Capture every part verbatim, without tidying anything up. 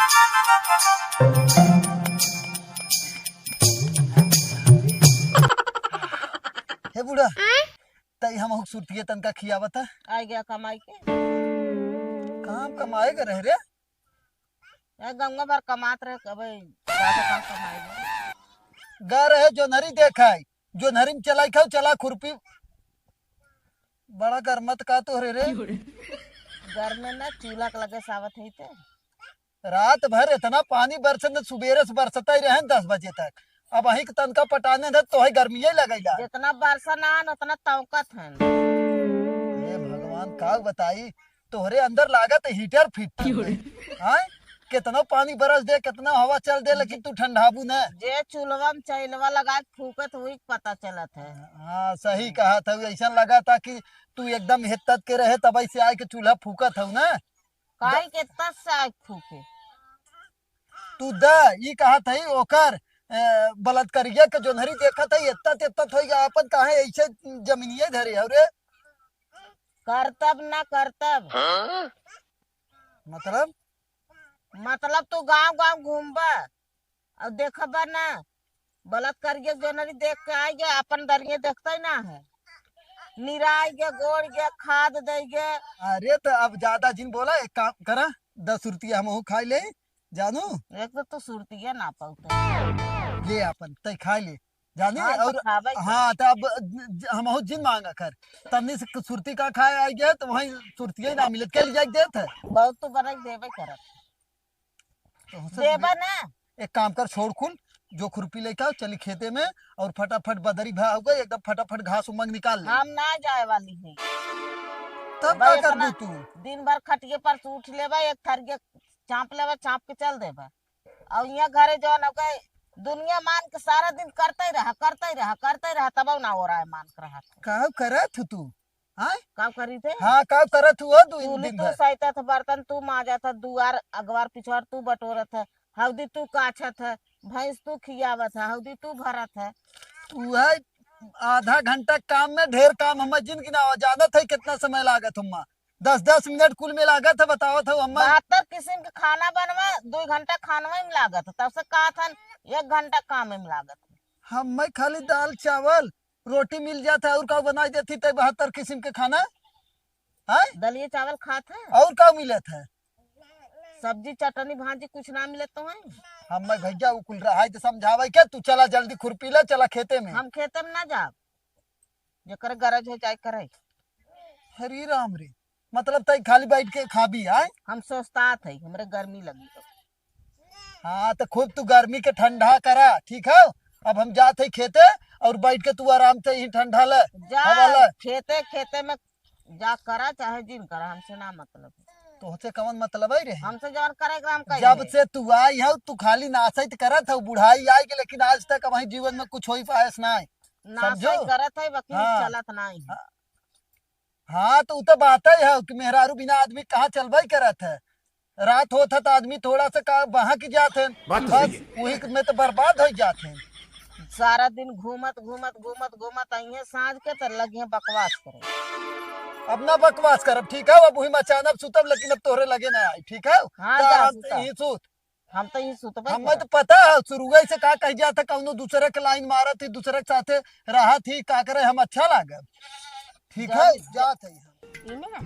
हे बूढ़ा, आय? तई हमहू सुरतिये तनका खियावत है। आइ गया कमाई के। काम कमाए के रहे रे? ए, गंगा भर कमात रहे, कबे जाके काम कमाए गया। गा रहे जोन्हरी देखाई, जोन्हरी में चलाई खाओ, चला खुरपी। बड़ा गरमत का तोहरे रे? घर में ना चूल्हा के लगे सावत है ते। रात भर इतना पानी बरसे न, सुबेरे से बरसता ही रहे दस बजे तक। अब अहीं के तनका पटाने न तोहे गर्मिये लगैला। जितना बरसा ना न उतना तौकत है। हे भगवान, का बताई, तोहरे अंदर लागत हीटर फिट है। हाँ, कितना पानी बरस दे, कितना हवा चल दे, लेकिन तू ठंडाबू न। जे चूल्हा में चैलवा लगा के फूकत हुई पता चलत है। हाँ, सही कहा था, ऐसा लगा था कि तू एकदम हित्तत के रहे, तब ऐसे आए के चूल्हा फूकत हऊ ना। काहे के तस से आग फूके? तू द, ई कहत हई ओकर, ए, बलात्कारिया के जोन्हरी देखत हई, एत्ता तेत्ता थोई गया, आपन काहे ऐसे जमीनिये धरे हऊ रे? करतब ना करतब। हाँ? मतलब? मतलब तू गांव गांव घूमबा, अउ देखबा ना, बलात्कारिया के जोन्हरी देख के आइ गया, आपन दरिये देखते ना है। निराइ गया, गोड़ गया, खाद दे गया। अरे तो अब ज्यादा जिन बोला, एक काम करा, दस रुपया हमहू खाई ले, जानू। एक तो तू सुरतिया ना पाउते। ले आपन, तै खाई ले, जानी। हाँ, तो और खाबै के। हाँ, तो अब ज-, हमहू जिन मांगा कर, तन्नी से सुरती का खाए आइ गया, तो वहीं सुरतिया ही ना मिलत, के ले जाके देत है। बहुत तो बना के देबे करत। तो हमसे देबा दे-, ना। एक काम कर, छोड़ कुल, जो खुरपी लेके आओ, चली खेते में और फटाफट बदरी भा हो गई, एकदम फटाफट घास उमंग निकाल ले। हम ना जाए वाली है। तब भाई का इतना करबू तू? दिन भर खटिए पर से उठ लेबा, एक थरिये चाप लेबा, चाप के चल देबा। और यहाँ घरे जौन हो गए, दुनिया मान के सारा दिन करते ही रहा, करते ही रहा, करते ही रहा, तब ना हो रहा है, मान के रहा था। का करत हू तू? हाँ? का करी थे? हाँ, का करत हुआ तू इन चूल्ही दिन तू भर? सैतत है, बर्तन तू माजत है, दुआर अगवार पिछवार तू बटोरत है, हौदी तू काछत है, भैंस तू खियावत है, हौदी तू भरत है। तू है आधा घंटा काम में ढेर काम, हम जिंदगी ना जानत है कितना समय लागत हम्मा। दस दस मिनट कुल में लागत है, बतावत है हम्मा। बहत्तर किस्म के खाना बनवा, दो घंटा खानवा में लागत है, तब से कहत हन एक घंटा काम में लागत है। हम्मे खाली दाल चावल रोटी मिल जात है, और का बनाई देती तै बहत्तर किस्म के खाना? हैं? दलिए चावल खात है। और का मिलत है? सब्जी, चटनी, भाजी कुछ ना मिलत तो है? हम्मे भैया, उ कुल रहाई तो समझावे के, तू चला जल्दी खुरपी ले, चला खेते में। हम खेते में ना जाब, जेकर गरज हो जाए करे। हरी राम रे, मतलब तै खाली बैठ के खाबी, आय? हम सोचतात है, हमरे गर्मी लगी तो। हाँ, तो खूब तू गर्मी के ठंडा करा, ठीक है? अब हम जात है खेते और बैठ के तू आराम से ही ठंडा ले, जा, हवा ले। खेते, खेते में जा करा, चाहे जिन करा, हमसे ना मतलब है। तोहसे कवन मतलब है रे? हमसे जवन करे के हम कही जब है। से तू आई है, तू खाली नासैत करत है, बुढ़ाई आई के, लेकिन आज तक हमारे जीवन में कुछ होई पायस ना है। नासैत समझो? करत है, वकील हाँ। चलत ना है। हाँ। हाँ, तो उ तो बात ही है कि मेहरारू बिना आदमी कहाँ चलबे करत है। रात होत है तो आदमी थोड़ा सा का बहक जात है, बात तो बस सही है। वही में तो बर्बाद हो जात है। सारा दिन घूमत, घूमत, घूमत, घूमत आई है, सांझ के तो लगी है बकवास करे। अब ना बकवास करब, ठीक है? अब वही मचानब, सुतब, लेकिन अब तोहरे लगे ना आई, ठीक है? हाँ, तो जा, आराम से सुता। यहीं सूत। हम तो ये सुतबे हमें करब। तो पता है, शुरुए से का कह जात है, कौनो दूसरे के लाइन मारत ही, दूसरे के साथे रहत ही, का करे, हम अच्छा लागब। ठीक है, जात है हम। ई ना,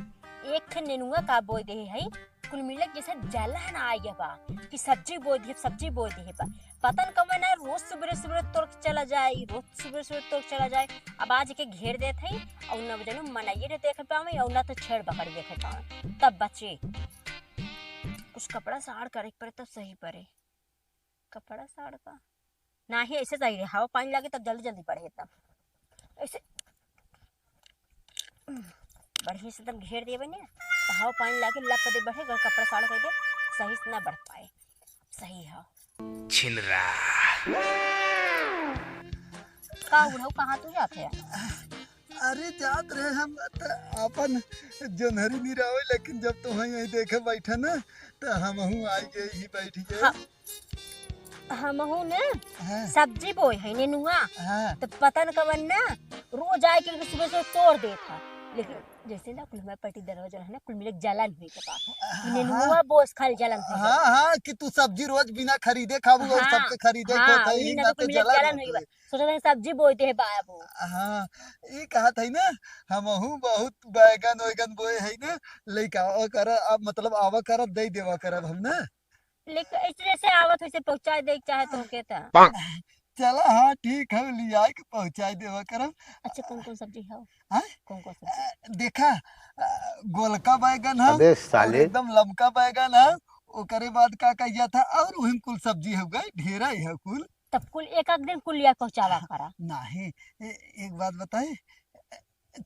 एक ठे नेनुआ का बोइ देहे है, कुल मिला के जैसे जलन आ गया बा कि सब्जी बोइ दिहे, सब्जी बोइ दिहे बा। पता न कब ना रोज सुबेरे सुबेरे तोड़ के चला जाए, रोज सुबेरे सुबेरे तोड़ के चला जाए। अब आज के घेर देत है और न जनू मनइये न देख पावे और ना तो छेड़ बकरी देखे पावे, तब बचे। कुछ कपड़ा साड़ करे के पड़े तब सही पड़े। कपड़ा साड़ का? नाही, ऐसे सही रहे, हवा पानी लागे तब जल्दी जल्दी बढ़े तब। ऐसे बढ़िया से एकदम घेर देबे ने, तो हवा पानी लागे लप दे बढ़े, अगर कपड़ा साड़ कर दे, सही से ना बढ़ पाए। सही है। छिनरा। का उड़ऊ, कहाँ तू जात है? अरे जात रहे हम त अपन जोन्हरी निरावे, लेकिन जब तोहई यहीं देखे बैठे ना, त हमहू आई गए ही बैठ गए। हाँ, हमहू ने हाँ। सब्जी बोए है नेनुआ। हाँ। त पता न कवन ना, रोज आए के सुबह सुबह तोड़ देत है। लेकिन जैसे ना कुल हमारे पट्टीदारवा जौन है ना, कुल मिले जलन हुई के बा। हाँ। नेनुआ बोस खाल जलन हुई हाँ, बा। हाँ, कि तू सब्जी रोज बिना खरीदे खाबू और हाँ, सबके खरीदे हाँ, को था, उन्हीं यही ना तो नाते कुल मिले जलन जलन हुई हुई बा। गई। सोचत है सब्जी बोई दे बाबू। हाँ, ये कहत है ना, हमहू बहुत बैगन वैगन बोए है ना, लइका आवा कर, अब मतलब आवा कर, दे देवा करब हम ना। लेकिन ऐसे जैसे आवत वैसे पहुँचा दे चाहे तो के था। चला, हाँ, ठीक है, लियाए के पहुँचाए देवा करब। अच्छा, कौन कौन सब्जी है? हाँ? कौन कौन सब्जी? अ, देखा, अ, गोलका बैगन है अबे और साले। एकदम लमका बैगन है। ओकरे बाद का कहिया था, और वही कुल सब्जी हो गई, ढेरा ही है कुल। तब कुल एक आध दिन कुल लिया पहुँचावा करा। नहीं, ए-, एक बात बताए,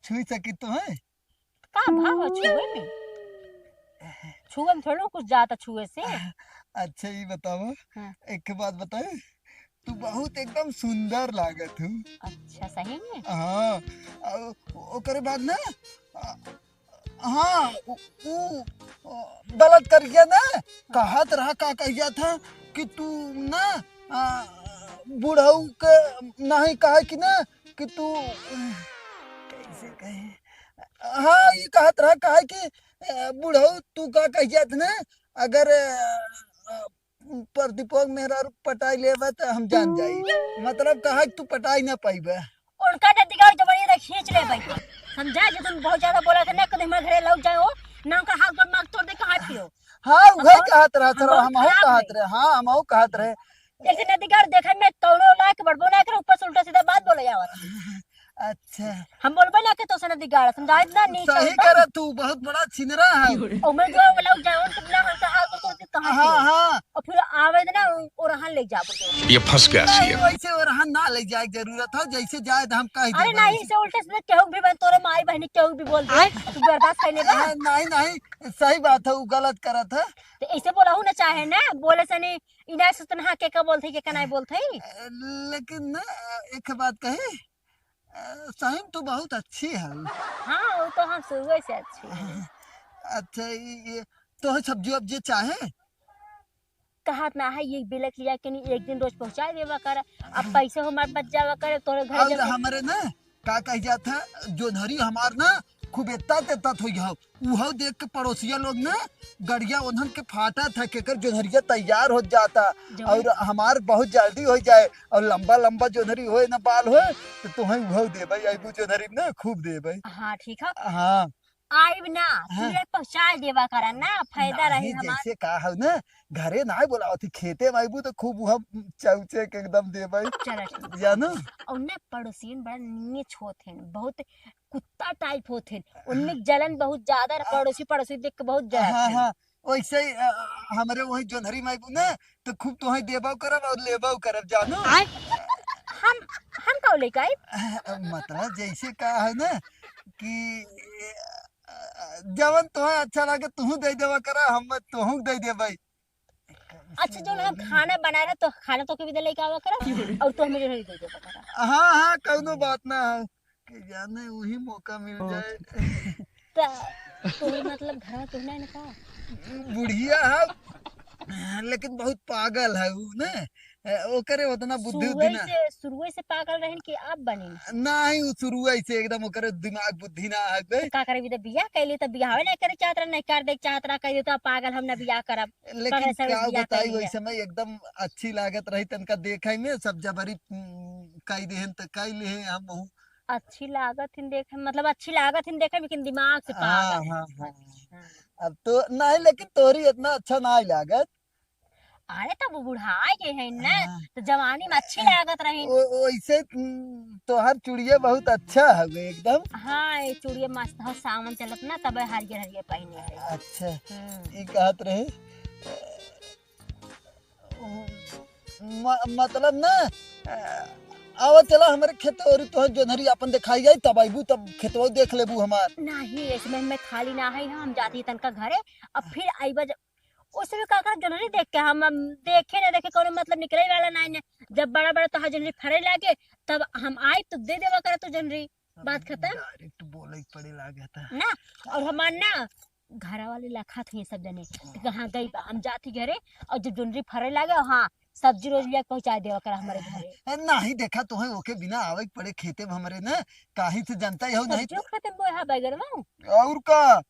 छुई सकी तो है? का भाव है छुए में? छुए में थोड़ो कुछ जाता छुए से। अच्छा, ये बतावा, हाँ। एक बात बताए, तू बहुत एकदम सुंदर लागत हूँ। अच्छा, सही में? हाँ, और ओकरे बाद ना, आ, हाँ, उ, उ, आ, गलत कर गया ना, कहत रहा, का कह गया था कि तू ना, आ, बुढ़ऊ के नहीं कहा कि ना कि तू, कैसे कहे, हाँ, ये कहत रहा, कहा कि, आ, बुढ़ऊ तू का कह गया था ना, अगर, आ, प्रदीपवा के मेहरारू पटाई लेबे त हम जान जाई। मतलब कहा कि तू पटाई ना पाइबे। उनका जब दिगाड़ जबरिया त खींच लेबे। समझा, जे तुम बहुत ज्यादा बोला था ना, कभी हमारे घरे लौट जाओ, ना उनका हाथ गोड़ मार तोड़ दे, कहाँ पियो? हाँ, हम उहे बहुत, कहत रहा हम सर, बहुत हमहू खराब कहत है। रहे, हाँ, हमहू कहत रहे। जैसे नदीगाड़ देखे में कौनो लायक बड़बो ना करे, ऊपर से उल्टा सीधा बात बोले आवत। अच्छा। हम बोलबे ना के तो से नदीगाड़, समझाइत ना, नीच सही समझबे। करे तू, बहुत बड़ा छिनरा है। और मैं जो लौट जाओ, तुम ना हमका हाथ गोड़ तोड़ दे, कहाँ हाँ, पियो? हाँ। और फिर आवे ना, ओरहन ले जाबो जो। ये फंस गया नहीं, सीएम। वैसे ओरहन ना ले जाए जरूरत हो, जैसे जाए तो हम कह अरे देबे नहीं, वैसे। से उल्टे सीधे केहू भी बन, तोरे माई बहनी केहू भी बोल दे, आय। तू बर्दाश्त करने बा। हाँ, नहीं, नहीं, सही बात है, वो गलत करत है। तो ऐसे बोलहू ना चाहे ना, बोले से नहीं, इना से तनहा के का बोलते, के का नहीं बोलते। अ, लेकिन ना, एक बात कहे, अ, सही में तू बहुत अच्छी है। हाँ, वो तो हम शुरुए से अच्छी है। अच्छा, ये, ये तो है सब्जी वब्जी चाहे? कहत ना है, ये बिलक लिया के नहीं, एक दिन रोज पहुँचाए देवा कर, अब पैसे हमार बच जावा करे, तोरे घर और जब हमरे ना, का कह जात है, जोन्हरी हमार ना, खूब एत्ता तेत्ता थोई हो, उहो देख के पड़ोसिया लोग ना, गड़िया ओन्हन के फाटा था, केकर जोन्हरिया तैयार हो जाता, जो और हमार बहुत जल्दी हो जाए, और लंबा लंबा जोन्हरी होए ना, बाल होए, तो तुहें उहो देबै, अइबू जोन्हरी में ना, खूब देबै। हाँ, ठीक है। हाँ। आइब ना, हाँ। तुहे पहुँचाए देवा करा ना, फायदा रही नहीं, हमार। जैसे का हो ना, घरे ना बोलावत ही, खेते में आइबू तो खूब उहा चौचे के एकदम देबै। चला ठीक। जानो? और ना पड़ोसियन बड़ा नीच होत हैं, बहुत कुत्ता टाइप होत हैं। उनमें जलन बहुत ज्यादा, आ, पड़ोसी, पड़ोसी देख के बहुत जलन हाँ, हैं। हाँ, वैसे ही, अ, हमरे वही जोन्हरी में आइबू ना, तो खूब तोहे देबो करब और लेबो करब, जानो? आय? हम, हम का लेके आइब? अ, मतलब जैसे का है ना कि, अ, जवन तोहे अच्छा लागे, तुहू दे देवा करा, हम तोहू दे देबै। अच्छा, जौन हम खाना बनाए रहे, तो खाना तो के भी दे लेके आवा करा, और तो हमें जो है दे देवा करा। हाँ, हाँ, कौनो बात ना है, के जाने वही मौका मिल जाए। तो, तो ये मतलब घर में केहू ना है ना का? बुढ़िया है, लेकिन बहुत पागल है उ ना, ओकरे उतना बुद्धि उद्धि शुरुए ना। से, शुरुए से पागल रहन कि अब बनी? नहीं, उ शुरुए से एकदम ओकरे दिमाग बुद्धि ना है बे। तो का करे, भी तो बियाह कैली, तो बियाह ना करे चाहत रहा, नहीं कर दे चाहत रहा, कह दे तो पागल, हम ना बियाह करब। लेकिन पगले से का बियाह बताई, कइले। वही समय एकदम अच्छी लागत रही, तनका देखे में सब जबरी, उम, कई देहन त कई लेहे हम हूँ। अच्छी लागत हिन देखे, मतलब अच्छी लागत हिन देखे, लेकिन दिमाग से हाँ, पागल है। हाँ, हाँ। हाँ। अब तो नहीं, लेकिन तोहरी इतना अच्छा ना लागत। अरे, तब वो बुढ़ाए गए हैं ना, हाँ। तो जवानी में अच्छी लागत रही। ओ, वैसे, उम, तोहर चुड़िया बहुत अच्छा हवे एकदम। हाँ, ये चुड़िया मस्त हो, सावन चलत ना, तब हरियर हरियर पहने है। अच्छा, हम्म। ई कहत रहे, म-, मतलब ना, आवा चला हमरे खेत और तोहर जोन्हरी अपन देखाई जाई, तब अइबू, तब खेतवा देख लेबू हमार। नहीं, इसमें मैं खाली ना है, हम जाती तनका घरे, अब फिर अइबा जब, उसमें का कर जोन्हरी देख के हम, हम देखे ना देखे, कोनो मतलब निकले वाला नहीं है। जब बड़ा बड़ा तोहर जोन्हरी फरे लागे, तब हम आइब, तो दे देवा करा तू जोन्हरी। बात खत्म। Direct बोले के पड़े लागत है। ना, और हमार ना, घरा वाले लखत हैं सब जने, तो कहाँ गई बा? हम जाती घरे, और जब जोन्हरी फरे लागे, हाँ, सब्जी रोज लिया के पहुँचा देवा करा हमरे घरे। ए, नाही, देखा, तोहे ओके बिना आवे के पड़े खेते में हमरे न, काहे से जनता ही हो, नहीं सब्जियों खेते में बोया है बैगनवा? और का?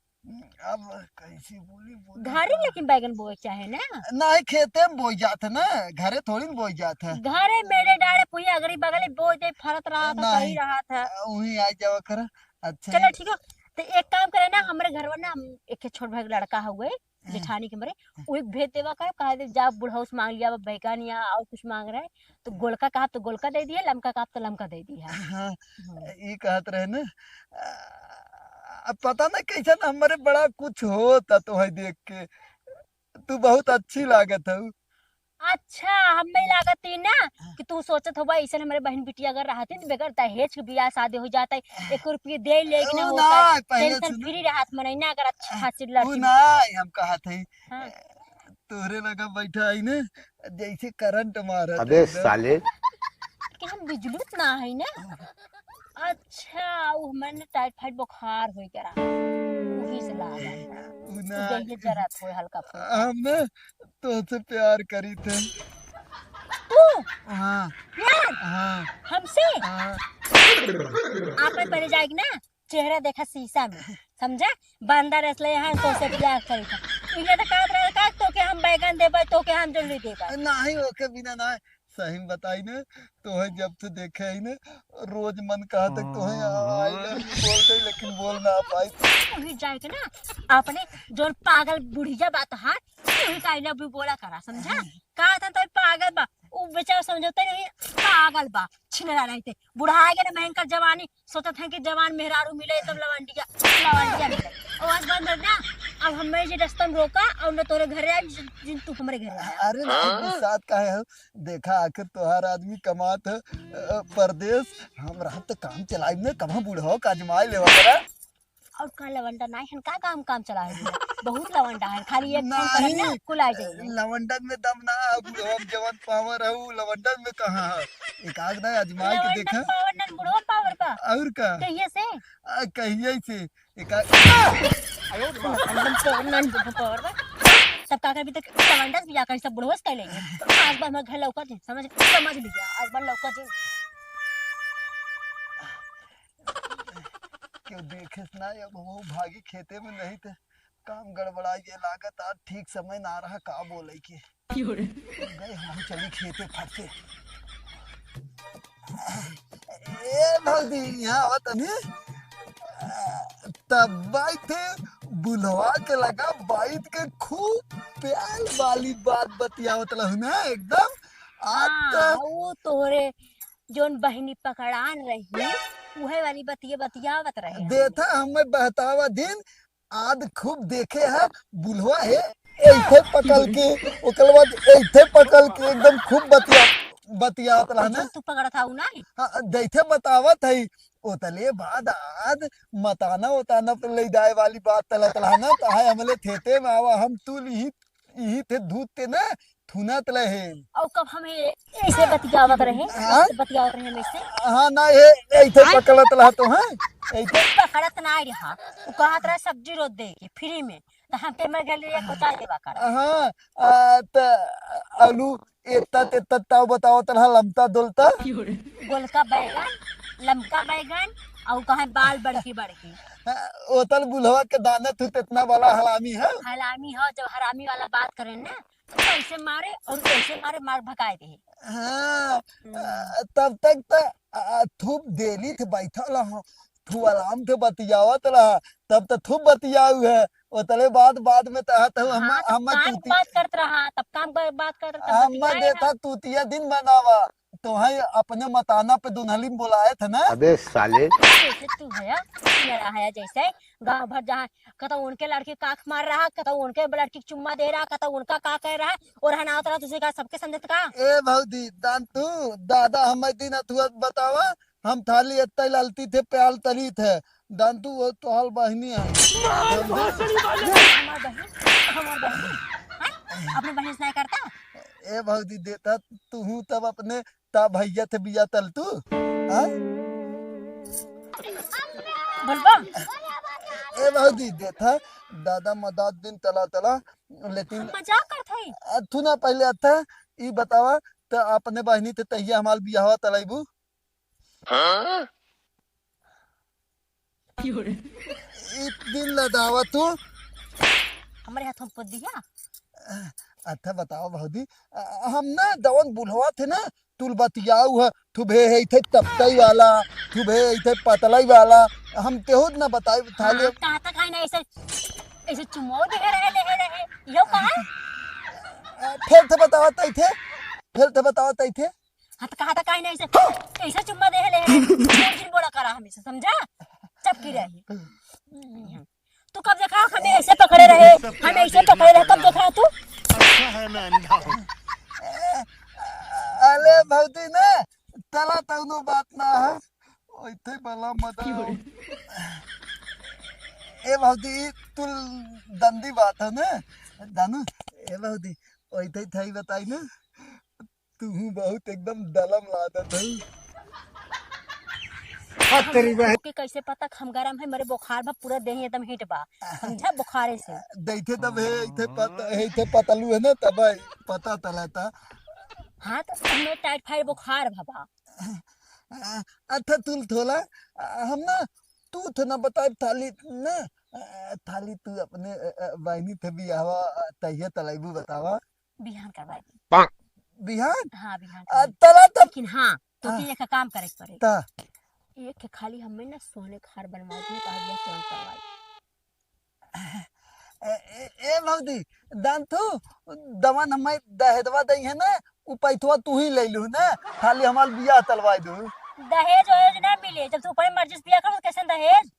अब कैसे बोली, बोली घरे का? लेकिन बैगन बोए के चाहे ना? नाही, खेते में बोई जात है ना, घरे थोड़ी न बोई जात है। घरे मेरे डाले पुई अगरी बगली बोई दे, फरत रहत है, नाही। सही रहत है। वहीं आ जावा करा। अच्छा चलो, ये ठीक है। तो एक काम करे ना, हमरे घरवा ना, हम एक छोट भाई के लड़का हुए, हाँ। जेठानी के मरे, हाँ। वही भेज देवा करा, कहा दे, "जा बुढ़ऊ से मांग लिया, अब बैगन या और कुछ मांग रहे, तो गोलका कहा तो गोलका दे दिया, लमका कहा तो लमका दे दिया।" हाँ, हम्म। ये कहत रहे ना, आ, अब पता ना कैसन हमरे बड़ा कुछ होता तोहे देख के, तू बहुत अच्छी लागत हऊ। अच्छा, हमें लागत ही ना हाँ। कि तू सोचत होबा, ऐसन हमरे बहन बिटिया अगर रहती तो बगैर दहेज के बियाह शादी हो जाता है, हाँ। एक रुपये दे ले कि ना ऊ होता है, ना, पहले tension सुनो। Free रहत मनई ना, अगर अच्छा हाँ, खासी ऊ लड़की ना, हम कहत हई, हाँ। तोहरे लगा बैठा है ना, जैसे करंट मारत अबे है एकदम। साले। कि हम बिजली ना है ना। अच्छा, ऊ हमरे ना typhoid बुखार होई करा, वही से लागल है। ऊ ना, ऊ देहिए जरत होए हल्का फुल्का। हम ना तोहसे प्यार करी थे। तू? हाँ। प्यार? हाँ। हमसे? हाँ। आप पहले जाएगी ना, चेहरा देखा शीशा में, समझा? बंदर असले यहाँ तोहसे प्यार करी थे। इहे तो कहत रहे का, तोके हम बैगन देबे, तोके हम जल्दी देबे। नाही, ओके बिना ना। सही में बताई ने, तोहे जब से देखे ही ने, रोज मन कहत है तोहे I love you बोल दे, लेकिन बोल ना पाई। वही जाए के ना, अपने जोन पागल बुढ़िया बात है, वही का I love you बोला करा, समझा? का था तो पागल बा, उ बेचारा समझते नहीं, पागल बा, छिनरा रहते। बुढ़ा गया ना भयंकर जवानी, सोचत हैं कि जवान मेहरारू मिले, एकदम लवंडिया, लवंडिया मिले। और आज बंद ना, अब हमें जे रास्ता में रोका और न तोरे घरे आए, जिन, जिन तू हमरे घरे आए। अरे नहीं, गुस्सात काहे हो? देखा, आखिर तोहार आदमी कमात है, अ, परदेस, हम रहत त काम चलाइब ने, कबहुँ बुढ़वा का आजमाए लेवा करा। और का लवंडा नाई हन, का काम, काम चला है? बहुत लवंडा है, खाली एक फोन करब ना, नहीं, कुल आ जाइए। लवंडन में दम ना है, बुढ़वा में जवन power है, उ लवंडन में कहाँ है? एक आध दाई आजमाए के लवंडन देखा। Power ना, बुढ़वा power बा। और का? कहिए से? आ, कहिए से। एक आ- अरे, लवंडन power ना, बुढ़वा power बा। सब का करबी त लवंडन से बियाह करी, सब बुढ़वा से कर लेंगे। आज बार हमारे घर लौका जी, समझ, समझ लीजिए, आज बार लौका जी। क्यों देखे ना, अब वो भागी खेते में नहीं थे। काम गड़बड़ाइ गए, लागत आज ठीक समय ना रहा का बोले के। क्यों रे? गए हम चली खेते फट से। ए भौजी, यहाँ आवा तनी। तब बाई थे बुलवा के लगा, बाई के खूब प्यार वाली बात बतियावत रहू ना एकदम। आज हाँ, तो वो तोहरे जोन बहिनी पकड़ान रही, उहे वाली बतिये बतियावत रहे। देथा हमें बहतावा दिन, आद खूब देखे है, बुलवा है, ऐथे पकड़ के, ओकर बाद ऐथे पकड़ के एकदम खूब बतिया, बतियावत रहा ना। तू पकड़त हऊ ना? हाँ, जैथे बतावत है, ओतले बाद आद मताना ओताना पे ले जाए वाली बात तलत रहा ना, तो है हमले खेते में आवा, हम तू लिही इही थे धूत ते ना थुनत रहे। और कब हम ए-, ऐसे बतियावत रहे, हाँ? ऐसे बतियावत रहे हम ऐसे। हाँ, ना, ये, ये ऐसे आय? पकड़त रहा तो, हाँ? ऐसे। पकड़त ना रहा। वो कहत रहा सब्जी रोज दे के, free में। तो हम के मैं घर लिए पहुँचा देवा कर। हाँ, आ, त आलू एत्ता तेत्ता ताव बतावत रहा, लमता दुलता। गोलका बैगन, लमका बैगन, और कहे बाल बड़की बड़की। हाँ, ओतल बुलवा के दाना तू तेतना वाला हलामी है। हलामी हो, जब हरामी वाला बात करे ना, कैसे मारे और कैसे मारे, मार भगाए दे। हाँ, हम्म। आ, तब तक त, आ, थूप देली थे बैठल हो, थू आराम थे बतियावत रहा, तब त थूप बतियाऊ है, ओतले बाद, बाद में त, त हम, हाँ, तब हम काम तूती-, बात करत रहा, तब काम ब-, बात करत रहा, हम बतियाए देता ना। तूतिया दिन बनावा, तो है अपने मताना पे दुनहली में बुलाए थे ना। अबे साले। जैसे तू है, मेरा है जैसे गाँव भर जहाँ कतौ उनके लड़की काख मार रहा, कतौ उनके लड़की के चुम्मा दे रहा, कतौ उनका का कह रहा, और हनावत रहा, तुझे का सबके समझत का? ए भौजी, दान तू, दादा हमें दिन अथुआ बतावा, हम थाली एत्ता ललती थे, प्याल तली थे, दान तू वो तोहल बहिनी है। मार भोसड़ी वाले। हमार बहिन, हमार बहिन, हैं? अपने बहिन से नहीं करता? ए भौजी, देता तू हूँ तब अपने ता भैया थे बिया तल तू, हाँ? बोलबा? ए भौजी, देथा, दादा मदाद दिन तला तला, लेकिन हम मजाक करत हई। आ, तू ना पहले आता, ई बतावा, त अपने बहिनी थे तहिया हमार बियाहवा तलैबू? हाँ? एक दिन लदावा तू। हमरे हाथ में पद दिया। अच्छा बताओ भौजी, अ, हम ना जवन बुढ़वा थे ना, तुल बतियाऊ है, थुबे है इथे तपतई वाला, थुबे है इथे पतलई वाला, हम तेहू ना बताई थाले। हाँ, कहा था काहे ना ऐसे, ऐसे चुमाओ दे रहे, ले रहे, यो कहा? अ, फिर थे बतावा तई थे, फिर थे बतावा तई थे। हाँ, तो कहा था काहे ना ऐसे, ऐसे चुम्मा दे रहे, बोला करा हमेशा, समझा? चपकी रही। तू कब देखा हमें ऐसे पकड़े रहे, हमें ऐसे पकड़े रहे, कब देखा तू? अच्छा है मैं अंधा हूँ। अरे भौजी ना, तला तौनो बात ना है, ओइथे बला मत आओ। ए भौजी, तू दंदी बात है ना, दानू, ए भौजी, ओइथे थाई बताई ना, तू बहुत एकदम दलम लागत है। हट तेरी बहन। ओके, कैसे पता हम गरम है, मेरे बुखार बा, पूरा देह एकदम हीट बा, समझा, बुखारे से। दैथे तब है, इथे पत-, है, इथे पतलू है ना, तब है, पता तलाता। हाँ, तो हमें टाइफाइड बुखार भबा। अच्छा, तुल थोला, हम ना, तू थे ना बताए थाली ना, थाली तू अपने, अ, अ, बहनी थे बियाहवा, अ, तहिया तलैबू बतावा। बिहान करवाई दी। बिहान? हाँ, बिहान आ, करवाई। तला तब लेकिन हाँ, तो हाँ। कि एक काम करे के पड़े। ता। एक के खाली हमें ना सोने के हार बनवा दिए, कहा दिया तुरंत करवाई। ए, ए, ए भौजी, दान तू, दवन हमें दहेजवा दई है ना, उ पैसवा तू ही ले लू ना, खाली हमार बियाह तलवाई दू। दहेज वहेज ना मिले, जब तू अपने मर्जी से बियाह कर, तो कैसे दहेज?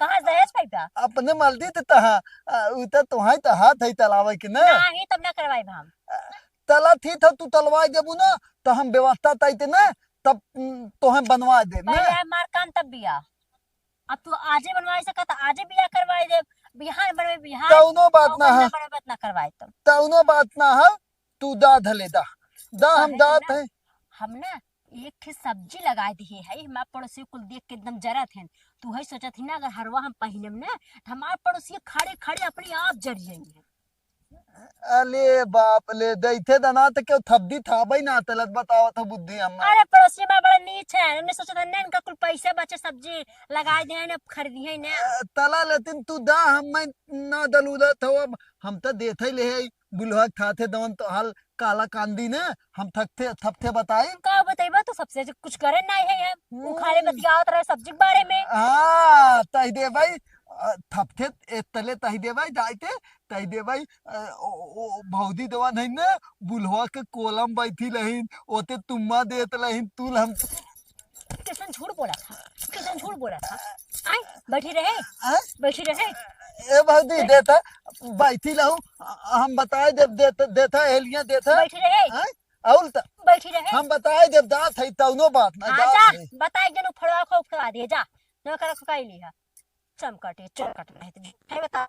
कहाँ से दहेज पाइबा? अपने मर्जी ते तहा, आ, उ त तोहाई त हाथ है तलावे के ना। नहीं, तब ना करवाई हम। आ, तला थी था, तू तलवाई देबू ना, तो हम व्यवस्था तई ते ना, तब, उम, तोहे बनवा देब ना। पहले हमार काम तब बियाह। अब तू आजे बनवाई सका, तो आजे बियाह करवाई देब। बिहान बनवे बिहान, कौनो बात और ना बनना है। बनवे ना करवाई तब। कौनो बात ना है, तू दा धले दा। दा हम काहे से दात ना? है। हम ना एक ठे सब्जी लगाए दिए है, हमार पड़ोसी कुल देख के एकदम जरत हैं। तू है सोचत ही ना, अगर हरवा हम पहिनम ना, तो हमार पड़ोसी खड़े खड़े अपने आप जर जाई हैं। अले बाप ले, दैथे दना त केहू थपदी थाबई ना तलत, बतावत हो बुद्धि हम। अरे पड़ोसी हमार बड़ा नीच है, हमने सोचा था ना इनका कुल पैसे बचे, सब्जी लगाए दिए ना, खरीदी है ना। अ, तला लेतिन तू दा, हम मैं ना दलूदत हो, अब हम त देथे ले है, बुलवा खाथे दवन तो हाल काला कांदी ने, हम थकथे, थपथे बताई। का बतइबा तू सबसे, जो कुछ करे नाही है हम। हम्म। उखाड़े बतियावत रहे सब्जी के बारे में। हाँ, तही दे भाई, अ, थपथे, ए, तले तही दे भाई, जाइते, तही दे भाई, अ, ओ, ओ, भौजी देवा नहीं ने, बुलवा के कोलम बैठी लहिन, ओते तुम्मा देत लहिन, तूल हम। कैसन झूठ बोला था, कैसन झूठ बोला था। आय, बैठी रहे, आय? बैठी रहे। ए भौजी, देता, बैठी रहू, हम बताए देब, देता, देता, एलिया देता। बैठी रहे। आय? अउल त बैठी रहे। हम बताए देब, जात है, तौनो बात ना, हाँ, जात जा, है। बताए जन उफड़वा को उफड़वा दे, जा। न कर को काई लिहा। चमकटे, चमकट रहे थे। है बता।